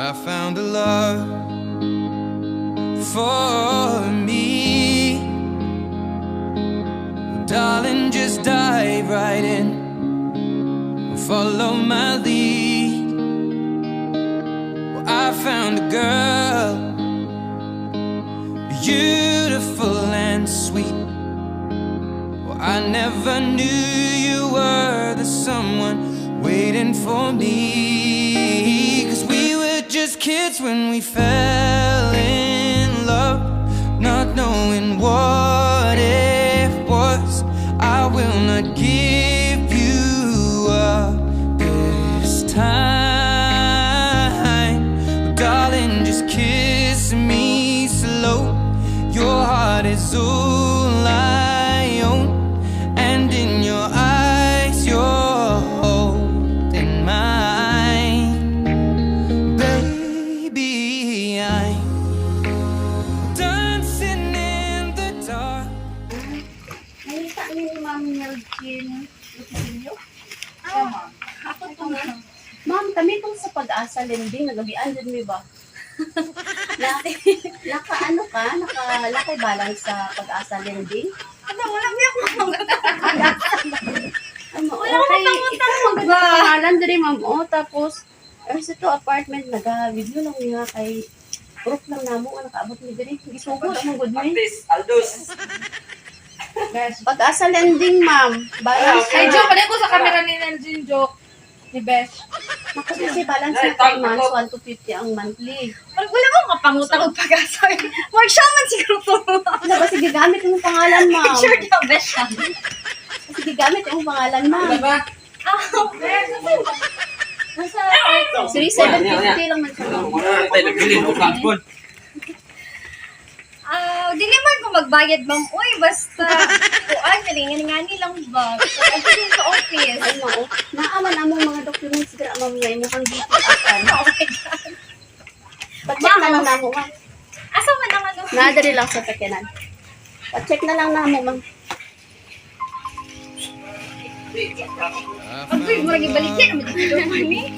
I found a love for me. Darling, just dive right in. Follow my lead. Well, I found a girl, beautiful and sweet. Well, I never knew you were the someone waiting for me. 'Cause we were just kids when we fell in love, not knowing what it was. I will not give you up this time. Darling, just kiss me slow. Your heart is all I own, and in your eyes, you're holding mine. Baby, I'm dancing in the dark. Nangita ni Ma'am Melvin Lupicillo. Ah, ako to, ma'am. Ma'am, kami tong sa Pag-asa Lending, nagabian din mi ba? Na, naka ano ka, naka laki balance sa Pag-asa Lending? Ano, wala mo yung Ano, Wala akong okay, matangutang ikaw maganda pangalan diri, ma'am. Oh, tapos sa to apartment naga-video lang niya kay proof lang namo nga nakaabot mi diri. Gisugod ang good mi. Aldos, Aldos. Pag-asa Lending, ma'am. Balance. Ay, Jo, pala ko sa camera ni Nanjin Jo. Ni Besh. Kasi si balance na 3 months, 1 to 50 ang monthly. Wala, wala akong kapangutang og Pag-asa. Mark siya man siguro to. Ano ba, sige, gamit yung pangalan, ma'am. Sure ka, Besh siya. Sige, gamit yung pangalan, ma'am. Diba? Ah, Besh. Nasa kwarto. 3,750 lang man siya, ma'am. Tayo nagbilin o kangkon. Ah, dili man ko magbayad, ma'am. Uy, basta kuan kalingan ngani lang ba. Ako din sa office. Ay, ma'am. Naaman among mga documents dira, ma'am, nga imong gipiakan. Oh my God. Pa-check na lang namo, ma'am. Asa man ang ano? Nadali lang sa sakyanan. Pa-check na lang namo, ma'am. Agoy, murag ibaligya naman dito ni.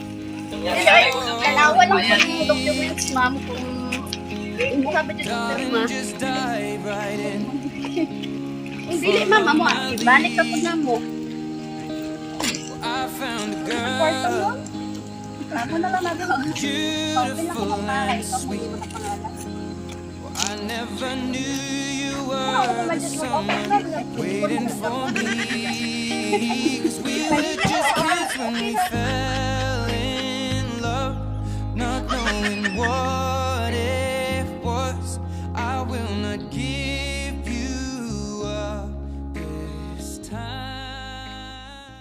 Tanawa lang po yung documents, ma'am, kung imuha ba dyan ang pirma. Darling, just dive right in. Kung dili, ma'am, amo, ah, ibalik ka po namo. Well, I found a Kwarto mo? girl, Amo na lang nato. Open lang beautiful ko para and ikaw mo sweet. yung pangalan. Well, I never knew you were the someone waiting for me. 'Cause we were just kids when we fell in love, not knowing what it was. I will not give you up this time.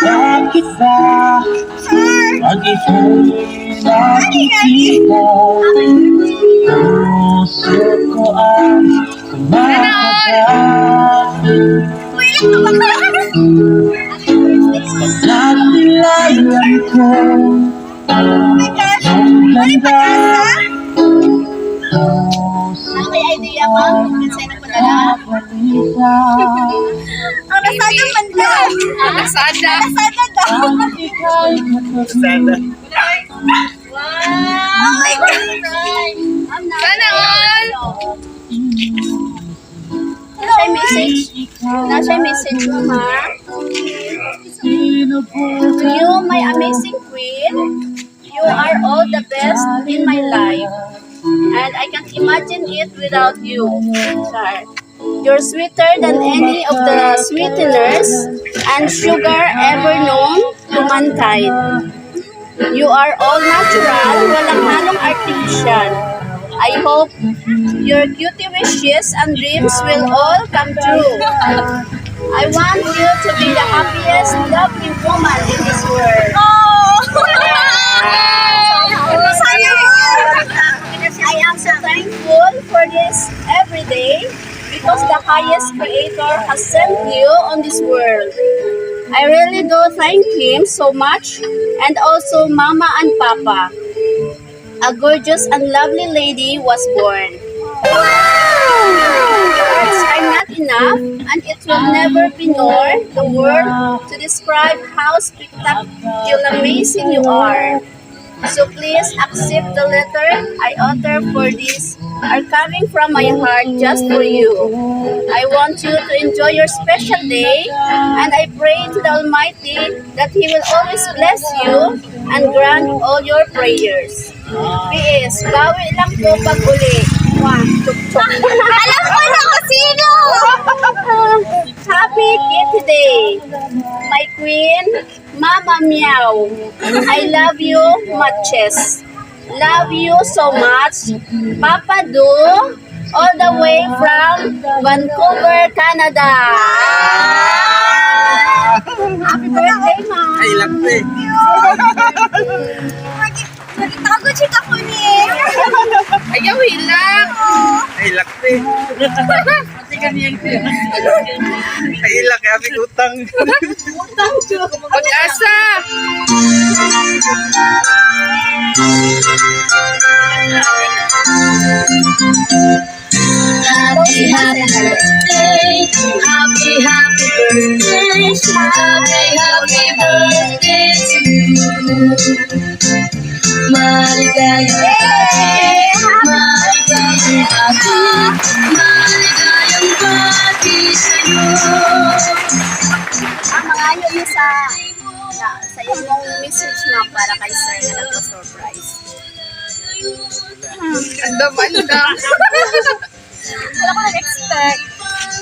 Bakit ba pag ika'y nakikita, puso ko ang kumakaba? Pag nakilayan ko ang ganda, puso Ano may idea, ma'am? Kung kinsay nagpadala? kumakalita. Ang Lazada man daw. Ang Lazada. Lazada daw. Ang ika'y katabi. Oh my God. Ma'am, na. Sana all. Nasa message. Nasa message, ma'am, ha? Sino po To you, my amazing queen, you are all the best in my life. And I can't imagine it without you. Char. You're sweeter than any of the sweeteners and sugar ever known to mankind. You are all natural, walang halong artificial. I hope your cutie wishes and dreams will all come true. I want you to be the happiest, lovely woman in this world. Oh! Sana all. I am so thankful for this every day because the highest creator has sent you on this world. I really do thank him so much and also Mama and Papa. A gorgeous and lovely lady was born. Wow! are not enough and it will never be nor the word to describe how spectacular amazing you are. So please accept the letter I author for this are coming from my heart just for you. I want you to enjoy your special day and I pray to the Almighty that He will always bless you and grant all your prayers. P.S. Bawi lang po pag uli. Mwah. Chuk chuk. Alam ko na kung sino! Happy Kitty Day, my queen, Mama Meow. I love you muches. Love you so much. Papa Do, all the way from Vancouver, Canada. Happy birthday, Ma'am. Ay, lakte. Magitago chika ko ni. Ayaw, hilak. Ay, lakte. Ay, lak, aming utang. Pag-asa. Happy, happy birthday. Happy, happy birthday. Happy, happy birthday to you. Maligayang bati, maligayang bati, maligayang bati sa'yo. Ang mga ayo niyo sa imong message, ma'am, para kay sir na nagpa-surprise. Andam, andam. Wala ko nag-expect.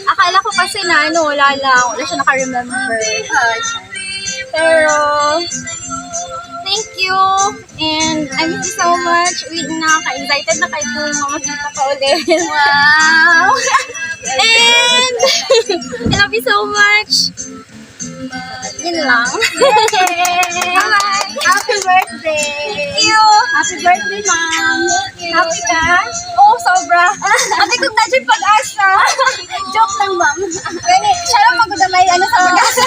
Akala ko kasi na ano, wala lang. Wala siya naka-remember. Pero, thank you. And I miss you so much. Wait na, ka-excited na kayo kung makita ka ulit. Wow! And I love you so much. Yun lang. Bye! Happy birthday! Thank you! Happy birthday, ma'am! Happy ka? Oo, oh, sobra. Ate kung na pag-asa. Joke lang, ma'am. Gani, siya lang magudamay ano sa pag-asa.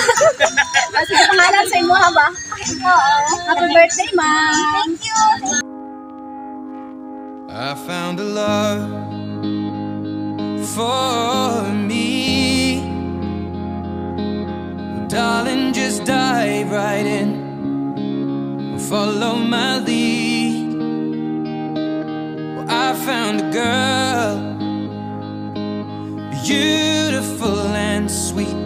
Sige, pangalan sa imo, ha ba? Oo. Happy birthday, ma'am! Thank you. I found a love for me. Darling, just dive right in. Follow my lead. Well, I found a girl, beautiful and sweet.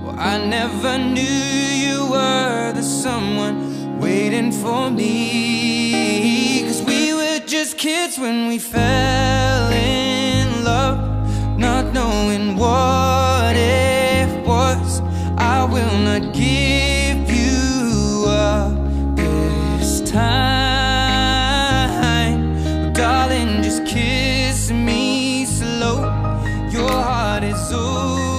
Well, I never knew you were the someone waiting for me. 'Cause we were just kids when we fell in love, not knowing what it was. I will not give you up this time. Darling, just kiss me slow. Your heart is open.